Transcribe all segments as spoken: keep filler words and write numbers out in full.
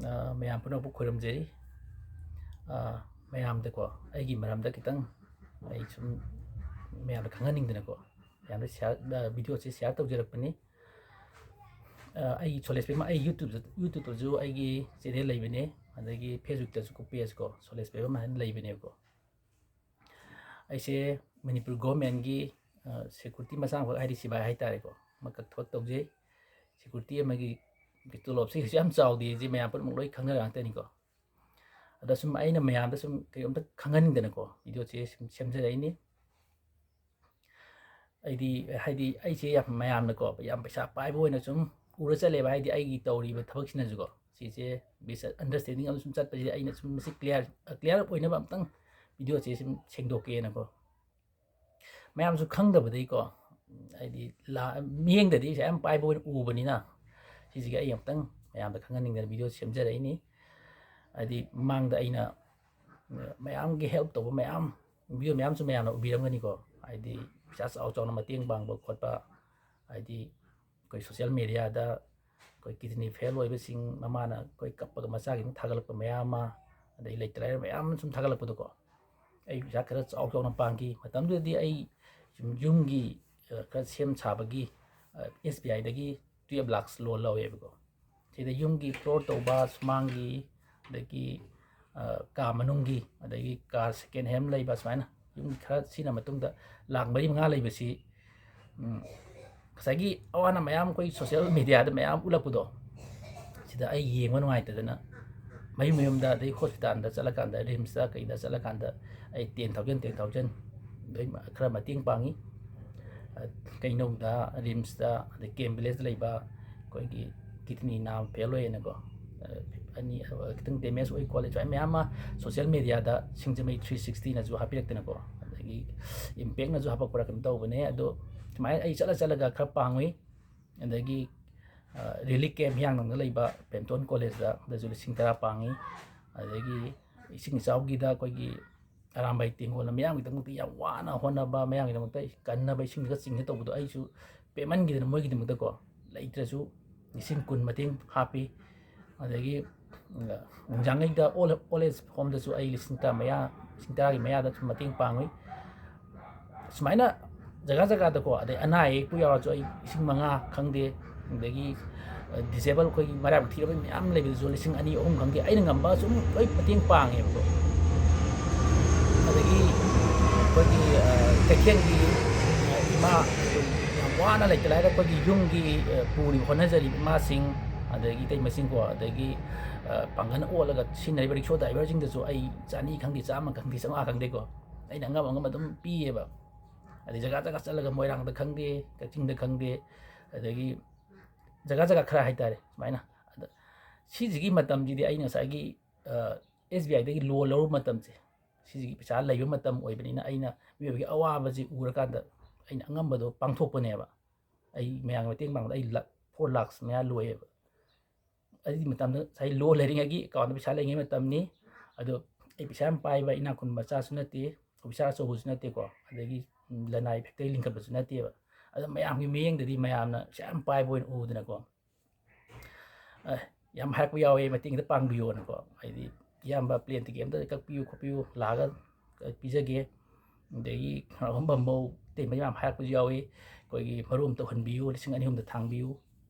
ꯑ, ꯃꯌꯥꯝ ꯄꯨꯝꯅꯃꯛꯄꯨ ꯈꯨꯔꯨꯝꯖꯔꯤ꯫ ꯑ, ꯃꯌꯥꯝꯗꯀꯣ, ꯑꯩꯒꯤ ꯃꯔꯝꯗ ꯈꯤꯇꯪ ꯑꯩ ꯁꯨꯝ ꯃꯌꯥꯝꯗ ꯈꯪꯍꯟꯅꯤꯡꯗꯅꯀꯣ, ꯃꯌꯥꯝꯗ ꯁꯤꯌꯥꯔ, ꯑ, ꯚꯤꯗꯤꯑꯣꯁꯦ ꯁꯤꯌꯥꯔ ꯇꯧꯖꯔꯛꯄꯅꯤ꯫ ꯑ, ꯑꯩ ꯁꯣꯂꯦꯁ ꯄꯦꯝꯃ, ꯑꯩ YouTube, YouTubeꯇꯁꯨ ꯑꯩꯒꯤ ꯆꯦꯅꯦꯜ ꯂꯩꯕꯅꯦ, ꯑꯗꯒꯤ Facebookꯇꯁꯨ ꯄꯦꯖ ꯀꯣ, ꯁꯣꯂꯦꯁ ꯄꯦꯝꯃ ꯍꯥꯏꯅ ꯂꯩꯕꯅꯦꯕꯀꯣ꯫ ꯑꯩꯁꯦ ꯃꯅꯤꯄꯨꯔ ꯒꯣꯔꯃꯦꯟꯒꯤ, ꯑ, ꯁꯦꯀ꯭ꯌꯨꯔꯤꯇꯤ ꯃꯆꯥ ꯑꯃꯈꯛ, ꯍꯥꯏꯗꯤ ꯁꯤꯕꯥꯏ ꯍꯥꯏꯇꯥꯔꯦꯀꯣ, ꯑꯃꯈꯛ ꯊꯕꯛ ꯇꯧꯖꯩ꯫ ꯁꯦꯀ꯭ꯌꯨꯔꯤꯇꯤ ꯑꯃꯒꯤ ꯇꯣꯂꯣꯞꯁꯤ ꯀꯩꯁꯨ ꯌꯥꯝ ꯆꯥꯎꯗꯦ, ꯁꯤ ꯃꯌꯥꯝ ꯄꯨꯝꯅꯃꯛ ꯂꯣꯏ ꯈꯪꯅꯔ ꯉꯥꯛꯇꯅꯤꯀꯣ꯫ ꯑꯗ ꯁꯨꯝ ꯑꯩꯅ ꯃꯌꯥꯝꯗ ꯁꯨꯝ ꯀꯩꯅꯣꯝꯇ ꯈꯪꯍꯟꯅꯤꯡꯗꯅꯀꯣ, ꯚꯤꯗꯤꯑꯣꯁꯦ ꯁꯨꯝ ꯁꯦꯝꯖꯔꯛꯏꯅꯤ꯫ ꯑꯩꯗꯤ, ꯍꯥꯏꯗꯤ ꯑꯩꯁꯦ ꯌꯥꯝ ꯃꯌꯥꯝꯅꯀꯣ, ꯌꯥꯝ ꯄꯩꯁꯥ ꯄꯥꯏꯕ ꯑꯣꯏꯅ ꯁꯨꯝ ꯎꯔ ꯆꯠꯂꯦꯕ, ꯍꯥꯏꯗꯤ ꯑꯩꯒꯤ ꯇꯧꯔꯤꯕ ꯊꯕꯛꯁꯤꯅꯁꯨꯀꯣ, ꯁꯤꯁꯦ ꯃꯤꯁꯑꯟꯗꯔꯁ꯭ꯇꯦꯟꯗꯤꯡ ꯑꯃ ꯁꯨꯝ ꯆꯠꯄꯁꯤꯗ ꯑꯩꯅ ꯁꯨꯝ ꯃꯁꯤ ꯀ꯭ꯂꯤꯌꯥꯔ, ꯀ꯭ꯂꯤꯌꯥꯔ ꯑꯞ ꯑꯣꯏꯅꯕ ꯑꯝꯇꯪ ꯚꯤꯗꯤꯑꯣꯁꯦ ꯁꯨꯝ ꯁꯦꯡꯗꯣꯛꯀꯦꯅꯀꯣ꯫ ꯃꯌꯥꯝꯁꯨ ꯈꯪꯗꯕꯗꯒꯤꯀꯣ, ꯍꯥꯏꯗꯤ ꯂꯥ-, ꯃꯤꯠꯌꯦꯡꯗꯗꯤ ꯄꯩꯁꯥ ꯌꯥꯝ ꯄꯥꯏꯕ ꯑꯣꯏꯅ ꯎꯕꯅꯤꯅ, ꯁꯤꯁꯤꯒꯤ ꯑꯩ ꯑꯃꯨꯛꯇꯪ ꯃꯌꯥꯝꯗ ꯈꯪꯍꯟꯅꯤꯡꯗꯅ ꯚꯤꯗꯤꯑꯣ ꯁꯦꯝꯖꯔꯛꯏꯅꯤ꯫ ꯍꯥꯏꯗꯤ ꯃꯃꯥꯡꯗ ꯑꯩꯅ, ꯑ, ꯃꯌꯥꯝꯒꯤ ꯍꯦꯜꯞ ꯇꯧꯕ ꯃꯌꯥꯝ, ꯚꯤꯗꯤꯑꯣ ꯃꯌꯥꯝꯁꯨ ꯃꯌꯥꯝꯅ ꯎꯕꯤꯔꯝꯒꯅꯤꯀꯣ꯫ ꯍꯥꯏꯗꯤ ꯄꯩꯁꯥ ꯆꯥꯎ ꯆꯥꯎꯅ ꯃꯇꯦꯡ ꯄꯥꯡꯕ ꯈꯣꯠꯄ, ꯍꯥꯏꯗꯤ ꯑꯩꯈꯣꯏ ꯁꯣꯁꯤꯌꯦꯜ ꯃꯦꯗꯤꯌꯥꯗ ꯑꯩꯈꯣꯏ ꯀꯤꯗꯅꯤ ꯐꯦꯜ ꯑꯣꯏꯕꯁꯤꯡ, ꯃꯃꯥꯅ ꯑꯩꯈꯣꯏ ꯀꯞꯄꯒ ꯃꯆꯥꯒꯤ ꯑꯗꯨꯝ ꯊꯥꯒꯠꯂꯛꯄ ꯃꯌꯥꯝ ꯑꯃ, ꯑꯗꯩ ꯂꯩꯇ ꯂꯥꯏꯔ ꯃꯌꯥꯝ ꯑꯃ ꯁꯨꯝ ꯊꯥꯒꯠꯂꯛꯄꯗꯣꯀꯣ, ꯑꯩ ꯄꯩꯁꯥ ꯈꯔ ꯆꯥꯎ ꯆꯥꯎꯅ ꯄꯥꯡꯈꯤ꯫ ꯃꯇꯝꯗꯨꯗꯗꯤ ꯑꯩ ꯁꯨꯝ ꯌꯨꯝꯒꯤ, ꯑ, ꯈꯔ ꯁꯦꯝ ꯁꯥꯕꯒꯤ, ꯑ, SBIꯗꯒꯤ twelve lakhs loan ꯂꯧꯋꯦꯕꯀꯣ꯫ ꯁꯤꯗ ꯌꯨꯝꯒꯤ floor ꯇꯧꯕ, ꯁꯨꯃꯥꯡꯒꯤ, ꯑꯗꯒꯤ, ꯑ, ꯀꯥ ꯃꯅꯨꯡꯒꯤ, ꯑꯗꯒꯤ ꯀꯥꯔ second hand ꯂꯩꯕ, ꯁꯨꯃꯥꯏꯅ ꯌꯨꯝꯒꯤ ꯈꯔ ꯁꯤꯖꯤꯟꯅ ꯃꯇꯨꯡꯗ ꯂꯥꯈ ꯃꯔꯤ ꯃꯉꯥ ꯂꯩꯕꯁꯤ, ꯎꯝ, ꯉꯁꯥꯏꯒꯤ ꯑꯋꯥ ꯑꯅꯥ ꯃꯌꯥꯝ ꯑꯩꯈꯣꯏ ꯁꯣꯁꯤꯌꯦꯜ ꯃꯦꯗꯤꯌꯥꯗ ꯃꯌꯥꯝ ꯎꯠꯂꯛꯄꯗꯣ, ꯁꯤꯗ ꯑꯩ ꯌꯦꯡꯕ ꯅꯨꯡꯉꯥꯏꯇꯗꯅ ꯃꯌꯨꯝ ꯃꯌꯨꯝꯗ, ꯑꯗꯩ ꯍꯣꯁꯄꯤꯇꯥꯜꯗ ꯆꯠꯂꯀꯥꯟꯗ, ꯔꯤꯝꯁꯇ ꯀꯩꯗ ꯆꯠꯂꯀꯥꯟꯗ ꯑꯩ ten thousand, ten thousand ꯑꯗꯩ ꯈꯔ ꯃꯇꯦꯡ ꯄꯥꯡꯉꯤ꯫ ꯑ, ꯀꯩꯅꯧꯗ, ꯔꯤꯝꯁꯇ, ꯑꯗꯩ ꯀꯦꯝ ꯚꯤꯂꯦꯖꯇ ꯂꯩꯕ ꯑꯩꯈꯣꯏꯒꯤ ꯀꯤꯗꯅꯤ ꯅꯥꯕ ꯐꯦꯜ ꯑꯣꯏꯌꯦꯅꯀꯣ, ꯑ, ꯑꯅꯤ, ꯑ, ꯈꯤꯇꯪ ꯗꯦꯃꯦꯖ ꯑꯣꯏ ꯈꯣꯠꯂꯦ, ꯁꯨꯃꯥꯏꯅ ꯃꯌꯥꯝ ꯑꯃ ꯁꯣꯁꯤꯌꯦꯜ ꯃꯦꯗꯤꯌꯥꯗ ꯁꯤꯡꯖꯃꯩ three sixtyꯅꯁꯨ ꯍꯥꯞꯄꯤꯔꯛꯇꯅꯀꯣ, ꯑꯗꯒꯤ ꯏꯝꯄꯦꯛꯅꯁꯨ ꯍꯥꯄꯛꯄ꯭ꯔꯥ ꯀꯩꯅꯣ ꯇꯧꯕꯅꯦ꯫ ꯑꯗꯣ ꯁꯨꯃꯥꯏꯅ ꯑꯩ ꯆꯠꯂ ꯆꯠꯂꯒ ꯈꯔ ꯄꯥꯡꯉꯨꯏ꯫ ꯑꯗꯒꯤ, ꯑ, ꯔꯤꯂꯤꯐ ꯀꯦꯝ ꯍꯤꯌꯥꯡꯗꯥꯡꯗ ꯂꯩꯕ ꯄꯦꯝꯇꯣꯟ ꯀꯣꯂꯦꯖꯇ, ꯑꯗꯁꯨ ꯂꯤꯁꯤꯡ ꯇꯔꯥ ꯄꯥꯡꯉꯤ꯫ ꯑꯗꯒꯤ ꯏꯁꯤꯡ ꯏꯆꯥꯎꯒꯤꯗ ꯑꯩꯈꯣꯏꯒꯤ ꯑꯔꯥꯝꯕꯥꯏ ꯇꯦꯡꯒꯣꯜꯅ ꯃꯌꯥꯝꯒꯤꯗꯃꯛꯇ ꯌꯥꯝ ꯋꯥꯅ ꯍꯣꯠꯅꯕ, ꯃꯌꯥꯝꯒꯤꯗꯃꯛꯇ ꯀꯟꯅꯕ ꯏꯁꯤꯡꯗꯒ ꯆꯤꯡꯒ ꯇꯧꯕꯗꯣ, ꯑꯩꯁꯨ ꯄꯦꯟꯃꯟꯈꯤꯗꯅ ꯃꯣꯏꯒꯤꯗꯃꯛꯇꯀꯣ, ꯂꯩꯇ꯭ꯔꯁꯨ ꯂꯤꯁꯤꯡ ꯀꯨꯟ ꯃꯇꯦꯡ ꯍꯥꯞꯄꯤ꯫ ꯑꯗꯒꯤ ꯅꯨꯡꯖꯥꯡꯉꯩꯗ ꯑꯣꯜ ꯑꯦꯖ ꯍꯣꯝꯗꯁꯨ ꯑꯩ ꯂꯤꯁꯤꯡ ꯇꯔꯥ ꯃꯌꯥ, ꯂꯤꯁꯤꯡ ꯇꯔꯥꯒꯤ ꯃꯌꯥꯗ ꯁꯨꯝ ꯃꯇꯦꯡ ꯄꯥꯡꯉꯨꯏ꯫ ꯁꯨꯃꯥꯏꯅ ꯖꯒꯥ ꯖꯒꯥꯗꯀꯣ, ꯑꯗꯩ ꯑꯅꯥ ꯑꯌꯦꯛꯄꯨ ꯌꯥꯎꯔꯁꯨ ꯑꯩ ꯂꯤꯁꯤꯡ ꯃꯉꯥ ꯈꯪꯗꯦ, ꯑꯗꯒꯤ ꯗꯤꯁꯦꯕꯜ ꯑꯩꯈꯣꯏꯒꯤ ꯃꯔꯥꯏꯕꯛ ꯊꯤꯔꯕ ꯃꯌꯥꯝ ꯂꯩꯕꯗꯨꯁꯨ ꯂꯤꯁꯤꯡ ꯑꯅꯤ ꯑꯍꯨꯝ ꯈꯪꯗꯦ, ꯑꯩꯅ ꯉꯝꯕ ꯁꯨꯝ ꯂꯣꯏ ꯃꯇꯦꯡ ꯄꯥꯡꯉꯦꯕꯀꯣ꯫ ꯑꯗꯒꯤ ꯑꯩꯈꯣꯏꯒꯤ ꯀꯩꯊꯦꯜꯒꯤ ꯏꯃꯥ, ꯌꯥꯝ ꯋꯥꯅ ꯂꯩꯇ ꯂꯥꯏꯔ ꯑꯩꯈꯣꯏꯒꯤ ꯌꯨꯝꯒꯤ ꯄꯨꯔꯤꯕ ꯍꯣꯠꯅꯖꯔꯤꯕ ꯏꯃꯥꯁꯤꯡ, ꯑꯗꯒꯤ ꯏꯇꯩꯃꯁꯤꯡꯀꯣ, ꯑꯗꯒꯤ ꯄꯥꯡꯒꯜ ꯑꯣꯜꯂꯒ ꯁꯤꯖꯤꯟꯅꯔꯤꯕ ꯔꯤꯛꯁꯣ ꯗ꯭ꯔꯥꯏꯚꯔꯁꯤꯡꯗꯁꯨ ꯑꯩ ꯆꯅꯤ ꯈꯪꯗꯦ, ꯆꯥꯝꯃ ꯈꯪꯗꯦ, ꯆꯥꯝꯃꯉꯥ ꯈꯪꯗꯦꯀꯣ, ꯑꯩꯅ ꯑꯉꯝ ꯑꯉꯝꯕ ꯑꯗꯨꯝ ꯄꯤꯌꯦꯕ꯫ ꯑꯗꯩ ꯖꯒꯥ ꯖꯒꯥ ꯆꯠꯂꯒ ꯃꯣꯏꯔꯥꯡꯗ ꯈꯪꯗꯦ, ꯀꯛꯆꯤꯡꯗ ꯈꯪꯗꯦ, ꯑꯗꯒꯤ ꯖꯒꯥ ꯖꯒꯥ ꯈꯔ ꯍꯥꯏꯇꯥꯔꯦ ꯁꯨꯃꯥꯏꯅ꯫ ꯑꯗ ꯁꯤꯁꯤꯒꯤ ꯃꯇꯝꯁꯤꯗꯤ ꯑꯩꯅ ꯉꯁꯥꯏꯒꯤ ꯑꯦꯁ ꯕꯤ ꯑꯥꯏꯗꯒꯤ ꯂꯣꯟ ꯂꯧꯔꯨꯕ ꯃꯇꯝꯁꯦ, ꯁꯤꯁꯤꯒꯤ ꯄꯩꯁꯥ ꯂꯩꯕ ꯃꯇꯝ ꯑꯣꯏꯕꯅꯤꯅ ꯑꯩꯅ ꯃꯤꯑꯣꯏꯕꯒꯤ ꯑꯋꯥꯕꯁꯤ ꯎꯔꯀꯥꯟꯗ ꯑꯩꯅ ꯑꯉꯝꯕꯗꯣ ꯄꯥꯡꯊꯣꯛꯄꯅꯦꯕ꯫ ꯑꯩ ꯃꯌꯥꯝꯒꯤ ꯃꯇꯦꯡ ꯄꯥꯡꯕꯗ ꯑꯩ ꯂꯥꯛ, ꯐꯣꯔ ꯂꯥꯛꯁ ꯃꯌꯥ ꯂꯣꯏꯌꯦꯕ꯫ ꯑꯗꯨꯒꯤ ꯃꯇꯝꯗ ꯉꯁꯥꯏ ꯂꯣꯟ ꯂꯩꯔꯤꯉꯩꯒꯤ ꯑꯦꯀꯥꯎꯟꯗ ꯄꯩꯁꯥ ꯂꯩꯔꯤꯉꯩ ꯃꯇꯝꯅꯤ꯫ ꯑꯗꯣ ꯑꯩ ꯄꯩꯁꯥ ꯌꯥꯝ ꯄꯥꯏꯕ ꯏꯅꯥꯛ ꯈꯨꯟꯕ ꯃꯆꯥꯁꯨ ꯅꯠꯇꯦ, ꯑꯣꯐꯤꯁꯥꯔ ꯑꯆꯧꯕꯁꯨ ꯅꯠꯇꯦꯀꯣ, ꯑꯗꯒꯤ ꯂꯅꯥꯏ ꯐꯦꯛꯇꯔꯤ ꯂꯤꯡꯈꯠꯄꯁꯨ ꯅꯠꯇꯦꯕ꯫ ꯑꯗꯣ ꯃꯌꯥꯝꯒꯤ ꯃꯤꯠꯌꯦꯡꯗꯗꯤ ꯃꯌꯥꯝꯅ ꯄꯩꯁꯥ ꯌꯥꯝ ꯄꯥꯏꯕ ꯑꯣꯏꯅ ꯎꯗꯅꯀꯣ, ꯑꯦ, ꯌꯥꯝ ꯍꯥꯏꯔꯛꯄ ꯌꯥꯎꯋꯦ, ꯃꯇꯦꯡ ꯈꯤꯇ ꯄꯥꯡꯕꯤꯌꯣꯅꯀꯣ꯫ ꯍꯥꯏꯗꯤ, "ꯏꯌꯥꯝꯕ, ꯄ꯭ꯂꯦꯟ ꯇꯤꯀꯦꯠ ꯑꯝꯇ ꯀꯛꯄꯤꯌꯨ ꯈꯣꯠꯄꯤꯌꯨ, ꯂꯥꯛꯑꯒ ꯄꯤꯖꯒꯦ"꯫ ꯑꯗꯒꯤ ꯔꯥꯍꯨꯜ ꯕꯝꯕꯧ, ꯑꯇꯩ ꯃꯌꯥꯝ ꯍꯥꯏꯔꯛꯄꯁꯨ ꯌꯥꯎꯏ, "ꯑꯩꯈꯣꯏꯒꯤ ꯃꯔꯨꯞ ꯑꯝꯇ ꯍꯨꯟꯕꯤꯌꯨ, ꯂꯤꯁꯤꯡ ꯑꯅꯤ ꯑꯍꯨꯝꯗ ꯊꯥꯡꯕꯤꯌꯨ"꯫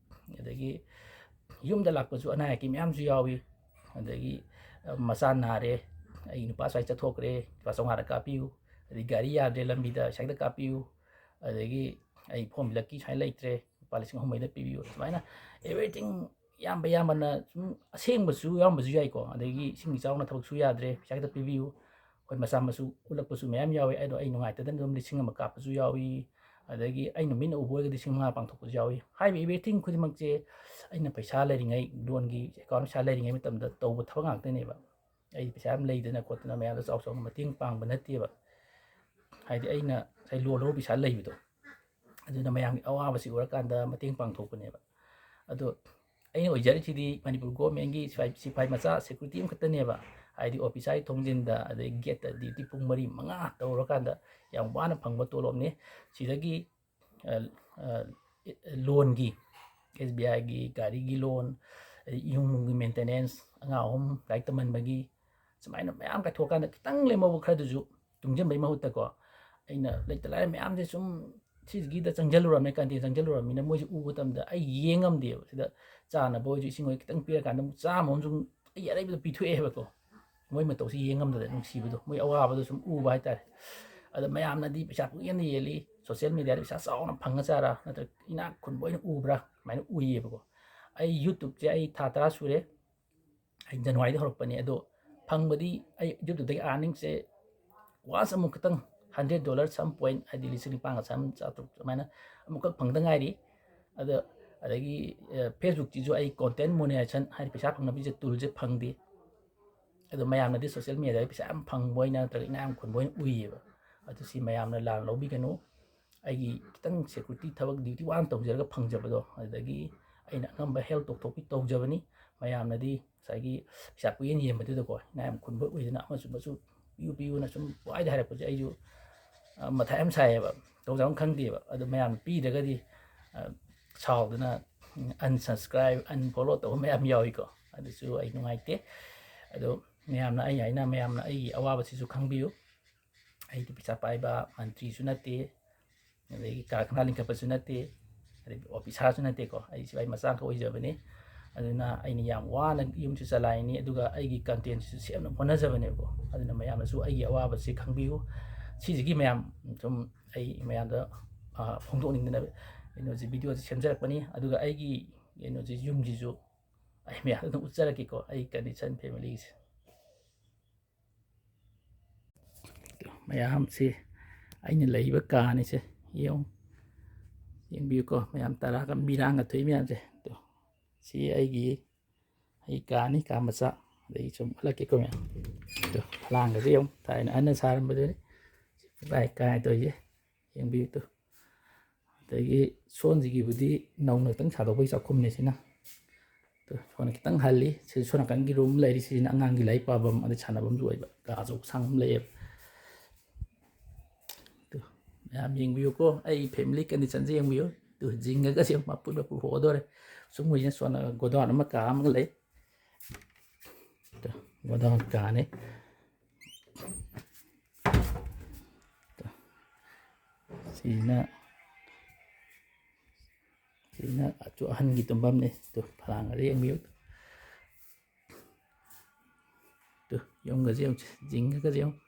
ꯑꯗꯒꯤ ꯌꯨꯝꯗ ꯂꯥꯛꯄꯁꯨ ꯑꯅꯥ ꯑꯌꯦꯛꯀꯤ ꯃꯌꯥꯝꯁꯨ ꯌꯥꯎꯏ꯫ ꯑꯗꯒꯤ, ꯑ, "ꯃꯆꯥ ꯅꯥꯔꯦ, ꯑꯩ ꯅꯨꯄꯥ ꯁ꯭ꯋꯥꯏ ꯆꯠꯊꯣꯛꯈ꯭ꯔꯦ, ꯂꯨꯄꯥ ꯆꯥꯝꯃꯉꯥꯗ ꯀꯥꯞꯄꯤꯌꯨ"꯫ ꯑꯗꯒꯤ "ꯒꯥꯔꯤ ꯌꯥꯗ꯭ꯔꯦ, ꯂꯝꯕꯤꯗ ꯁ꯭ꯋꯥꯏꯗ ꯀꯥꯞꯄꯤꯌꯨ"꯫ ꯑꯗꯒꯤ "ꯑꯩ ꯐꯣꯔꯝ ꯐꯤꯜ ꯑꯞꯀꯤ ꯁ꯭ꯋꯥꯏ ꯂꯩꯇ꯭ꯔꯦ, ꯂꯨꯄꯥ ꯂꯤꯁꯤꯡ ꯑꯍꯨꯝ ꯃꯔꯤꯗ ꯄꯤꯕꯤꯌꯨ"꯫ ꯁꯨꯃꯥꯏꯅ everything, ꯏꯌꯥꯝꯕ, ꯏꯌꯥꯝꯕꯅ ꯁꯨꯝ ꯑꯁꯦꯡꯕꯁꯨ ꯌꯥꯎꯔꯝꯕꯁꯨ ꯌꯥꯏꯀꯣ꯫ ꯑꯗꯒꯤ "ꯏꯁꯤꯡ ꯏꯆꯥꯎꯅ ꯊꯕꯛ ꯁꯨ ꯌꯥꯗ꯭ꯔꯦ, ꯄꯩꯁꯥ ꯈꯤꯇ ꯄꯤꯕꯤꯌꯨ"꯫ ꯑꯩꯈꯣꯏ ꯃꯆꯥ ꯃꯁꯨ ꯎꯠꯂꯛꯄꯁꯨ ꯃꯌꯥꯝ ꯌꯥꯎꯏ꯫ ꯑꯗꯣ ꯑꯩ ꯅꯨꯡꯉꯥꯏꯇꯗꯅ ꯑꯗꯨꯝ ꯂꯤꯁꯤꯡ ꯑꯃ ꯀꯥꯞꯄꯁꯨ ꯌꯥꯎꯏ꯫ ꯑꯗꯒꯤ ꯑꯩꯅ ꯃꯤꯠꯅ ꯎꯕ ꯑꯣꯏꯔꯒꯗꯤ ꯂꯤꯁꯤꯡ ꯃꯉꯥ ꯄꯥꯡꯊꯣꯛꯄꯁꯨ ꯌꯥꯎꯏ꯫ ꯍꯥꯏꯔꯤꯕ everything ꯈꯨꯗꯤꯡꯃꯛꯁꯦ ꯑꯩꯅ ꯄꯩꯁꯥ ꯂꯩꯔꯤꯉꯩ, ꯂꯣꯟꯒꯤ ꯑꯦꯀꯥꯎꯟ ꯄꯩꯁꯥ ꯂꯩꯔꯤꯉꯩ ꯃꯇꯝꯗ ꯇꯧꯕ ꯊꯕꯛ ꯉꯥꯛꯇꯅꯦꯕ꯫ ꯑꯩ ꯄꯩꯁꯥ ꯌꯥꯝ ꯂꯩꯗꯅ ꯈꯣꯠꯇꯅ ꯃꯌꯥꯝꯗ ꯆꯥꯎ ꯆꯥꯎꯅ ꯃꯇꯦꯡ ꯄꯥꯡꯕ ꯅꯠꯇꯦꯕ꯫ ꯍꯥꯏꯗꯤ, ꯑꯩꯅ ꯉꯁꯥꯏ ꯂꯣꯟ ꯂꯧꯔ ꯄꯩꯁꯥ ꯂꯩꯕꯗꯣ, ꯑꯗꯨꯅ ꯃꯌꯥꯝꯒꯤ ꯑꯋꯥꯕꯁꯤ ꯎꯔꯀꯥꯟꯗ ꯃꯇꯦꯡ ꯄꯥꯡꯊꯣꯛꯄꯅꯦꯕ꯫ ꯑꯗꯣ ꯑꯩꯅ ꯑꯣꯏꯖꯔꯤꯁꯤꯗꯤ ꯃꯅꯤꯄꯨꯔ ꯒꯣꯔꯃꯦꯟꯒꯤ ꯁꯤꯐꯥꯏ, ꯁꯤꯐꯥꯏ ꯃꯆꯥ, ꯁꯦꯀ꯭ꯌꯨꯔꯤꯇꯤ ꯑꯃꯈꯛꯇꯅꯦꯕ꯫ ꯍꯥꯏꯗꯤ, ꯑꯣꯐꯤꯁꯥꯔꯒꯤ ꯊꯣꯡꯖꯤꯟꯗ, ꯑꯗꯩ ꯒꯦꯠꯇ ꯗ꯭ꯌꯨꯇꯤ ꯄꯨꯡ ꯃꯔꯤ ꯃꯉꯥ ꯇꯧꯔꯀꯥꯟꯗ ꯌꯥꯝ ꯋꯥꯅ ꯐꯪꯕ ꯇꯣꯂꯣꯞꯅꯤ꯫ ꯁꯤꯗꯒꯤ, ꯑ, ꯑ, ꯂꯣꯟꯒꯤ, ꯑꯦꯁ ꯕꯤ ꯑꯥꯏꯒꯤ ꯒꯥꯔꯤꯒꯤ ꯂꯣꯟ, ꯑꯗꯩ ꯏꯃꯨꯡꯒꯤ ꯃꯦꯟꯇꯦꯅꯦꯟꯁ, ꯑꯉꯥꯡ ꯑꯍꯨꯝ ꯂꯥꯏꯔꯤꯛ ꯇꯝꯍꯟꯕꯒꯤ, ꯁꯨꯃꯥꯏꯅ ꯃꯌꯥꯝ ꯀꯥꯏꯊꯣꯛꯑꯀꯥꯟꯗ ꯈꯤꯇꯪ ꯂꯦꯝꯍꯧꯕ ꯈꯔꯗꯨꯁꯨ ꯇꯨꯡꯁꯤꯟꯕꯒꯤ ꯃꯍꯨꯠꯇꯀꯣ, ꯑꯩꯅ ꯂꯩꯇ ꯂꯥꯏꯔ ꯃꯌꯥꯝꯁꯦ ꯁꯨꯝ ꯁꯤꯒꯤꯗ ꯆꯪꯁꯤꯜꯂꯨꯔꯕꯅꯤꯅ, ꯀꯟꯇꯦꯟ ꯆꯪꯁꯤꯜꯂꯨꯔꯕꯅꯤꯅ, ꯃꯣꯏꯁꯦ ꯎꯕ ꯃꯇꯝꯗ ꯑꯩ ꯌꯦꯡ ꯉꯝꯗꯦꯕ꯫ ꯁꯤꯗ ꯆꯥꯅꯕ ꯑꯣꯏꯁꯨ, ꯏꯁꯤꯡ ꯑꯣꯏꯁꯨ ꯈꯤꯇꯪ ꯄꯤꯔꯀꯥꯟꯗ ꯑꯃꯨꯛ ꯆꯥꯝꯃ ꯑꯃ ꯁꯨꯝ ꯑꯩ ꯑꯔꯩꯕꯗ ꯄꯤꯊꯣꯛꯑꯦꯕꯀꯣ꯫ ꯃꯣꯏ ꯃꯇꯧꯁꯤ ꯌꯦꯡ ꯉꯝꯗꯗꯅ ꯅꯨꯡꯁꯤꯕꯗꯣ, ꯃꯣꯏ ꯑꯋꯥꯕꯗꯣ ꯁꯨꯝ ꯎꯕ ꯍꯥꯏꯇꯥꯔꯦ꯫ ꯑꯗ ꯃꯌꯥꯝꯅꯗꯤ ꯄꯩꯁꯥ ꯄꯨꯡꯌꯦꯟꯗ ꯌꯦꯜꯂꯤ, ꯁꯣꯁꯤꯌꯦꯜ ꯃꯦꯗꯤꯌꯥꯗ ꯄꯩꯁꯥ ꯆꯥꯎꯅ ꯐꯪꯉ ꯆꯥꯔꯥ, ꯅꯠꯇ꯭ꯔꯒ ꯏꯅꯥꯛ ꯈꯨꯟꯕ ꯑꯣꯏꯅ ꯎꯕ꯭ꯔꯥ, ꯑꯗꯨꯃꯥꯏꯅ ꯎꯏꯌꯦꯕꯀꯣ꯫ ꯑꯩ ꯌꯨꯇ꯭ꯌꯨꯕꯁꯦ ꯑꯩ ꯊꯥ ꯇꯔꯥ ꯁꯨꯔꯦ, ꯑꯩ ꯖꯅꯋꯥꯔꯤꯗ ꯍꯧꯔꯛꯄꯅꯦ꯫ ꯑꯗꯣ ꯐꯪꯕꯗꯤ ꯑꯩ ꯌꯨꯇ꯭ꯌꯨꯕꯇꯒꯤ ꯑꯥꯔꯅꯤꯡꯁꯦ ꯋꯥꯟꯁ ꯑꯃꯨꯛ ꯈꯤꯇꯪ ꯍꯟꯗ꯭ꯔꯦꯠ ꯗꯣꯂꯔ ꯁꯝ ꯄꯣꯏꯟ, ꯍꯥꯏꯗꯤ ꯂꯤꯁꯤꯡ ꯅꯤꯄꯥꯟꯒ ꯆꯥꯝ ꯆꯥꯇ꯭ꯔꯨꯛ ꯑꯗꯨꯃꯥꯏꯅ ꯑꯃꯨꯛꯈꯛ ꯐꯪꯗ ꯉꯥꯏꯔꯤ꯫ ꯑꯗ ꯑꯗꯒꯤ ꯐꯦꯁꯕꯨꯛꯁꯤꯁꯨ ꯑꯩ ꯀꯣꯟꯇꯦꯟ ꯃꯣꯅꯦꯇꯥꯏꯖꯦꯁꯟ, ꯍꯥꯏꯗꯤ ꯄꯩꯁꯥ ꯐꯪꯅꯕꯁꯦ ꯇꯨꯜꯁꯦ ꯐꯪꯗꯦ꯫ ꯑꯗꯣ ꯃꯌꯥꯝꯅꯗꯤ ꯁꯣꯁꯤꯌꯦꯜ ꯃꯦꯗꯤꯌꯥꯗ ꯄꯩꯁꯥ ꯌꯥꯝ ꯐꯪꯕ ꯑꯣꯏꯅ ꯅꯠꯇ꯭ꯔꯒ ꯏꯅꯥꯛ ꯌꯥꯝ ꯈꯨꯟꯕ ꯑꯣꯏꯅ ꯎꯏꯌꯦꯕ꯫ ꯑꯗꯨ ꯁꯤ ꯃꯌꯥꯝꯅ ꯂꯥꯟꯅ ꯂꯧꯕꯤꯒꯅꯨ꯫ ꯑꯩꯒꯤ ꯈꯤꯇꯪ ꯁꯦꯀ꯭ꯌꯨꯔꯤꯇꯤ ꯊꯕꯛ ꯗ꯭ꯌꯨꯇꯤ ꯋꯥꯅ ꯇꯧꯖꯔꯒ ꯐꯪꯖꯕꯗꯣ, ꯑꯗꯨꯗꯒꯤ ꯑꯩꯅ ꯑꯉꯝꯕ ꯍꯦꯜꯞ ꯇꯧꯊꯣꯛꯄꯤ ꯇꯧꯖꯕꯅꯤ꯫ ꯃꯌꯥꯝꯅꯗꯤ ꯉꯁꯥꯏꯒꯤ ꯄꯩꯁꯥ ꯄꯨꯌꯦꯟ ꯌꯦꯟꯕꯗꯨꯗꯀꯣ, ꯏꯅꯥꯛ ꯌꯥꯝ ꯈꯨꯟꯕ ꯑꯣꯏꯗꯅ ꯑꯃꯁꯨ ꯑꯃꯁꯨ ꯄꯤꯌꯨ ꯄꯤꯌꯨꯅ ꯁꯨꯝ ꯄꯨꯍꯥꯏꯗ ꯍꯥꯏꯔꯛꯄꯁꯦ ꯑꯩꯁꯨ, ꯑ, ꯃꯊꯥ ꯌꯥꯝ ꯁꯥꯏꯌꯦꯕ, ꯇꯧꯖꯐꯝ ꯈꯪꯗꯦꯕ꯫ ꯑꯗꯨ ꯃꯌꯥꯝ ꯄꯤꯗ꯭ꯔꯒꯗꯤ, ꯑ, ꯁꯥꯎꯗꯅ unsubscribe, unfollow ꯇꯧꯕ ꯃꯌꯥꯝ ꯌꯥꯎꯏꯀꯣ꯫ ꯑꯗꯨꯁꯨ ꯑꯩ ꯅꯨꯡꯉꯥꯏꯇꯦ꯫ ꯑꯗꯣ ꯃꯌꯥꯝꯅ ꯑꯩ ꯍꯥꯏꯅ ꯃꯌꯥꯝꯅ ꯑꯩꯒꯤ ꯑꯋꯥꯕꯁꯤꯁꯨ ꯈꯪꯕꯤꯌꯨ꯫ ꯑꯩꯗꯤ ꯄꯩꯁꯥ ꯄꯥꯏꯕ ꯃꯟꯇ꯭ꯔꯤꯁꯨ ꯅꯠꯇꯦ, ꯑꯗꯒꯤ ꯀꯔꯈꯅꯥ ꯂꯤꯡꯈꯠꯄꯁꯨ ꯅꯠꯇꯦ, ꯑꯗꯒꯤ ꯑꯣꯐꯤꯁꯥꯔꯁꯨ ꯅꯠꯇꯦꯀꯣ꯫ ꯑꯩ ꯁꯤꯐꯥꯏ ꯃꯆꯥ ꯑꯃꯈꯛ ꯑꯣꯏꯖꯕꯅꯤ꯫ ꯑꯗꯨꯅ ꯑꯩꯅ ꯌꯥꯝ ꯋꯥꯅ ꯌꯨꯝꯁꯤ ꯆꯂꯥꯏꯅꯤ, ꯑꯗꯨꯒ ꯑꯩꯒꯤ ꯀꯟꯇꯦꯟꯁꯤꯁꯨ ꯁꯦꯝꯅꯕ ꯍꯣꯠꯅꯖꯕꯅꯦꯕꯀꯣ꯫ ꯑꯗꯨꯅ ꯃꯌꯥꯝꯅꯁꯨ ꯑꯩꯒꯤ ꯑꯋꯥꯕꯁꯤ ꯈꯪꯕꯤꯌꯨ꯫ ꯁꯤꯁꯤꯒꯤ ꯃꯌꯥꯝ ꯁꯨꯝ ꯑꯩ ꯃꯌꯥꯝꯗ, ꯑ, ꯐꯣꯡꯗꯣꯛꯅꯤꯡꯗꯅ ꯀꯩꯅꯣꯁꯤ, ꯚꯤꯗꯤꯑꯣꯁꯤ ꯁꯦꯝꯖꯔꯛꯄꯅꯤ꯫ ꯑꯗꯨꯒ ꯑꯩꯒꯤ ꯀꯩꯅꯣꯁꯤ, ꯌꯨꯝꯁꯤꯁꯨ ꯑꯩ ꯃꯌꯥꯝꯗ ꯑꯗꯨꯝ ꯎꯠꯆꯔꯛꯀꯦꯀꯣ, ꯑꯩ ꯀꯟꯗꯤꯁꯟ ꯐꯦꯃꯤꯂꯤꯁꯦ꯫ ꯃꯌꯥꯝꯁꯤ ꯑꯩꯅ ꯂꯩꯔꯤꯕ ꯀꯥꯅꯤꯁꯦ ꯌꯦꯡꯉꯨ, ꯌꯦꯡꯕꯤꯌꯨꯀꯣ꯫ ꯃꯌꯥꯝ ꯇꯔꯥꯒ ꯃꯤꯔꯥꯡꯒ ꯊꯣꯛꯏ ꯃꯌꯥꯝꯁꯦ꯫ ꯇꯣ, ꯁꯤ ꯑꯩꯒꯤ, ꯑꯩ ꯀꯥꯅꯤ, ꯀꯥ ꯃꯆꯥ꯫ ꯑꯗꯩ ꯁꯨꯝ ꯎꯠꯂꯛꯀꯦꯀꯣ ꯃꯌꯥꯝ꯫ ꯇꯣ, ꯐꯂꯥꯡꯒꯁꯦ ꯌꯦꯡꯉꯨ, ꯊꯥꯏꯅ ꯑꯍꯟꯅ ꯁꯥꯔꯝꯕꯗꯨꯅꯤ꯫ ꯁꯤ ꯄꯨꯡꯀꯥꯏ ꯀꯥꯏ ꯇꯧꯔꯤꯁꯦ, ꯌꯦꯡꯕꯤꯌꯨ ꯇꯨ꯫ ꯑꯗꯒꯤ ꯁꯣꯟꯁꯤꯒꯤꯕꯨꯗꯤ ꯅꯧꯅ ꯈꯤꯇꯪ ꯁꯥꯗꯣꯛꯄꯒꯤ ꯆꯥꯛꯈꯨꯝꯅꯦ ꯁꯤꯅ꯫ ꯇꯨ, ꯁꯣꯝꯅ ꯈꯤꯇꯪ ꯍꯜꯂꯤ꯫ ꯁꯤ ꯁꯣꯝ ꯅꯥꯀꯟꯒꯤ ꯔꯨꯝ ꯂꯩꯔꯤ, ꯁꯤꯁꯤꯅ ꯑꯉꯥꯡꯒꯤ ꯂꯥꯏꯔꯤꯛ ꯄꯥꯐꯝ ꯑꯗꯩ ꯁꯥꯟꯅꯐꯝꯁꯨ ꯑꯣꯏꯕ, ꯀꯥꯁꯨ ꯑꯁꯥꯡꯕ ꯑꯃ ꯂꯩꯌꯦꯕ꯫ ꯇꯨ, ꯃꯌꯥꯝ ꯌꯦꯡꯕꯤꯌꯨꯀꯣ, ꯑꯩ ꯐꯦꯃꯤꯂꯤ ꯀꯟꯗꯤꯁꯟꯁꯦ ꯌꯦꯡꯕꯤꯌꯨ꯫ ꯇꯨ, ꯖꯤꯡꯒꯒꯁꯦ ꯃꯄꯨꯟ ꯃꯄꯨꯟ ꯍꯣꯗꯣꯔꯦ꯫ ꯁꯨꯝ ꯎꯏꯅ ꯁꯣꯝꯅ ꯒꯣꯗꯥꯎꯟ ꯑꯃ ꯀꯥ ꯑꯃꯒ ꯂꯩ꯫ ꯇꯨ, ꯒꯣꯗꯥꯎꯟ ꯀꯥꯅꯤ꯫ ꯇꯨ, ꯁꯤꯅ, ꯁꯤꯅ ꯑꯆꯨ-, ꯑꯍꯟꯒꯤ ꯇꯨꯝꯐꯝꯅꯤ꯫ ꯇꯨ, ꯐꯂꯥꯡꯒꯁꯦ ꯌꯦꯡꯕꯤꯌꯨ꯫ ꯇꯨ, ꯌꯨꯝꯒꯁꯦ ꯌꯦꯡꯉꯨ, ꯖꯤꯡꯒꯒꯁꯦ ꯌꯦꯡꯉꯨ꯫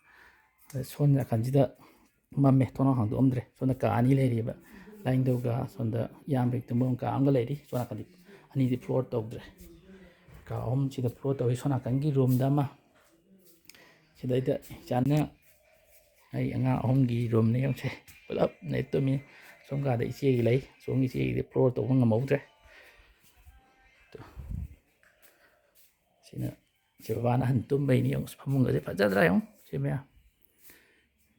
ꯑꯗ ꯁꯣꯝ ꯅꯥꯀꯟꯁꯤꯗ ꯃꯝꯃꯦ, ꯊꯣꯡꯅꯥꯎ ꯍꯥꯡꯗꯣꯛꯑꯝꯗ꯭ꯔꯦ꯫ ꯁꯣꯝꯗ ꯀꯥ ꯑꯅꯤ ꯂꯩꯔꯤꯕ, ꯂꯥꯏꯅꯤꯡꯊꯧꯒ ꯁꯣꯝꯗ ꯏꯌꯥꯝꯕꯒꯤ ꯇꯨꯝꯐꯝ ꯀꯥ ꯑꯃꯒ ꯂꯩꯔꯤ꯫ ꯁꯣꯝ ꯅꯥꯀꯟꯗꯤ ꯑꯅꯤꯗꯤ ꯐ꯭ꯂꯣꯔ ꯇꯧꯗ꯭ꯔꯦ꯫ ꯀꯥ ꯑꯍꯨꯝꯁꯤꯗ ꯐ꯭ꯂꯣꯔ ꯇꯧꯏ꯫ ꯁꯣꯝ ꯅꯥꯀꯟꯒꯤ ꯔꯨꯝꯗ ꯑꯃ, ꯁꯤꯗꯩꯗ ꯏꯆꯥꯅ ꯑꯩ ꯑꯉꯥꯡ ꯑꯍꯨꯝꯒꯤ ꯔꯨꯝꯅꯤ ꯌꯦꯡꯉꯨꯁꯦ, ꯄꯨꯂꯞ ꯅꯩ ꯇꯨꯝꯃꯤ꯫ ꯁꯣꯝ ꯀꯥꯗ ꯏꯆꯦꯒꯤ ꯂꯩ, ꯁꯣꯝꯒꯤ ꯏꯆꯦꯒꯤꯗꯤ ꯐ꯭ꯂꯣꯔ ꯇꯧꯕ ꯉꯝꯍꯧꯗ꯭ꯔꯦ꯫ ꯇꯨ꯫ ꯁꯤꯅ ꯏꯆꯦ ꯕꯕꯥꯅ ꯑꯍꯟ ꯇꯨꯝꯕꯩꯅꯤ ꯌꯦꯡꯉꯨ, ꯐꯃꯨꯡꯒꯁꯦ ꯐꯖꯗ꯭ꯔꯥ ꯌꯦꯡꯉꯨ ꯁꯤ ꯃꯌꯥꯝ꯫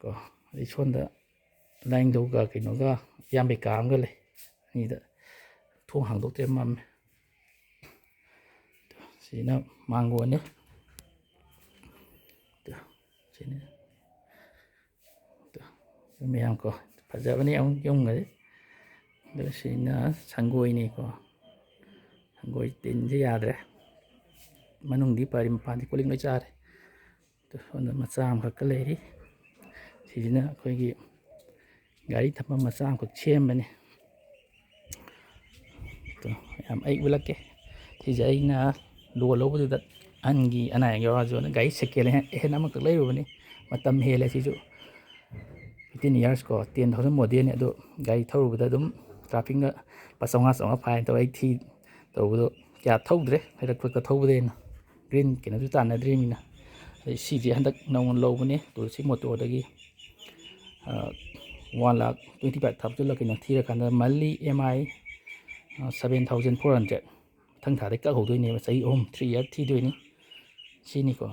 ꯀꯣ, ꯑꯗꯩ ꯁꯣꯝꯗ ꯂꯥꯏꯅꯤꯡꯊꯧꯒ ꯀꯩꯅꯣꯒ ꯏꯌꯥꯝꯕꯩ ꯀꯥ ꯑꯃꯒ ꯂꯩ꯫ ꯑꯅꯤꯗ ꯊꯣꯡ ꯍꯥꯡꯗꯣꯛꯇ꯭ꯔꯦ, ꯃꯝꯃꯦ꯫ ꯁꯤꯅ ꯃꯥꯡꯒꯣꯟꯅꯤ꯫ ꯁꯤꯅꯤ꯫ ꯃꯌꯥꯝ ꯀꯣ, ꯐꯖꯕꯅꯤ ꯑꯃꯨꯛ ꯌꯨꯝꯒꯁꯦ꯫ ꯑꯗꯣ ꯁꯤꯅ ꯁꯪꯒꯣꯏꯅꯤꯀꯣ꯫ ꯁꯪꯒꯣꯏ ꯇꯤꯟꯁꯦ ꯌꯥꯗ꯭ꯔꯦ꯫ ꯃꯅꯨꯡꯗꯤ ꯐꯔꯤ, ꯃꯄꯥꯟꯗꯤ ꯀꯣꯂꯤꯡ ꯂꯣꯏ ꯆꯥꯔꯦ꯫ ꯑꯗꯣ ꯁꯣꯝꯗ ꯃꯆꯥ ꯑꯃꯈꯛꯀ ꯂꯩꯔꯤ꯫ ꯁꯤꯁꯤꯅ ꯑꯩꯈꯣꯏꯒꯤ ꯒꯥꯔꯤ ꯊꯝꯐꯝ ꯃꯆꯥ ꯑꯃꯈꯛ ꯁꯦꯝꯕꯅꯤ꯫ ꯑꯗꯣ ꯌꯥꯝ ꯑꯩ ꯎꯠꯂꯛꯀꯦ꯫ ꯁꯤꯁꯦ ꯑꯩꯅ ꯂꯣꯟ ꯂꯧꯕꯗꯨꯗ ꯑꯍꯟꯒꯤ ꯑꯅꯥ ꯑꯌꯦꯛ ꯌꯥꯎꯔꯁꯨ ꯒꯥꯔꯤ ꯁꯦꯀꯦꯟ ꯍꯦꯟ, ꯍꯦꯟ ꯑꯃꯈꯛ ꯂꯩꯔꯨꯕꯅꯤ꯫ ꯃꯇꯝ ꯍꯦꯜꯂꯦ ꯁꯤꯁꯨ꯫ Fifteen years ꯀꯣ, ten thousand modelꯅꯤ꯫ ꯑꯗꯣ ꯒꯥꯔꯤ ꯊꯧꯔꯨꯕꯗ ꯑꯗꯨꯝ trafficꯅ ꯂꯨꯄꯥ ꯆꯥꯝꯃꯉꯥ, ꯆꯥꯝꯃꯉꯥ fine ꯇꯧꯔ ꯑꯩ ꯊꯤ ꯇꯧꯕꯗꯣ ꯀꯌꯥ ꯊꯧꯗ꯭ꯔꯦ꯫ ꯍꯩꯔꯛ ꯈꯨꯠꯀ ꯊꯧꯕꯗꯩꯅ꯫ Green ꯀꯩꯅꯣꯁꯨ ꯇꯥꯟꯅꯗ꯭ꯔꯤꯕꯅꯤꯅ꯫ ꯑꯗꯩ ꯁꯤꯁꯦ ꯍꯟꯗꯛ ꯅꯧꯅ ꯂꯧꯕꯅꯦ, ꯇꯨꯜꯁꯤ ꯃꯣꯇꯣꯔꯗꯒꯤ꯫ ꯑ, one lakh twenty five thousandꯂ ꯀꯩꯅꯣ ꯊꯤꯔꯀꯥꯟꯗ monthly EMI, ꯑ, seven thousand four hundred꯫ ꯃꯊꯪ ꯊꯥꯗꯩ ꯀꯛꯍꯧꯗꯣꯏꯅꯦꯕ, ꯆꯍꯤ ꯑꯍꯨꯝ, three year ꯊꯤꯗꯣꯏꯅꯤ꯫ ꯁꯤꯅꯤꯀꯣ꯫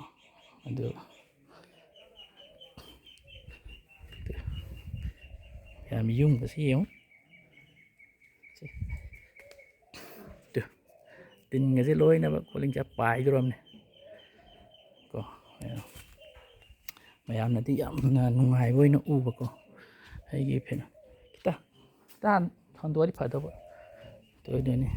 ꯑꯗꯨ ꯌꯥꯝ ꯌꯨꯝꯒꯁꯤ ꯌꯦꯡꯉꯨ꯫ ꯁꯤ꯫ ꯇꯨ꯫ ꯇꯤꯟꯒꯁꯦ ꯂꯣꯏꯅꯃꯛ ꯀꯣꯂꯤꯡꯁꯦ ꯄꯥꯏꯗꯣꯔꯝꯅꯦ꯫ ꯀꯣ꯫ ꯃꯌꯥꯝꯅꯗꯤ ꯌꯥꯝꯅ ꯅꯨꯡꯉꯥꯏꯕ ꯑꯣꯏꯅ ꯎꯕꯀꯣ꯫ ꯑꯩꯒꯤ ꯐꯦꯟ ꯈꯤꯇ, ꯈꯤꯇ ꯍꯟꯗꯣꯛꯑꯗꯤ ꯐꯗꯧꯕ꯫ ꯑꯗꯨ ꯑꯣꯏꯗꯣꯏꯅꯤ꯫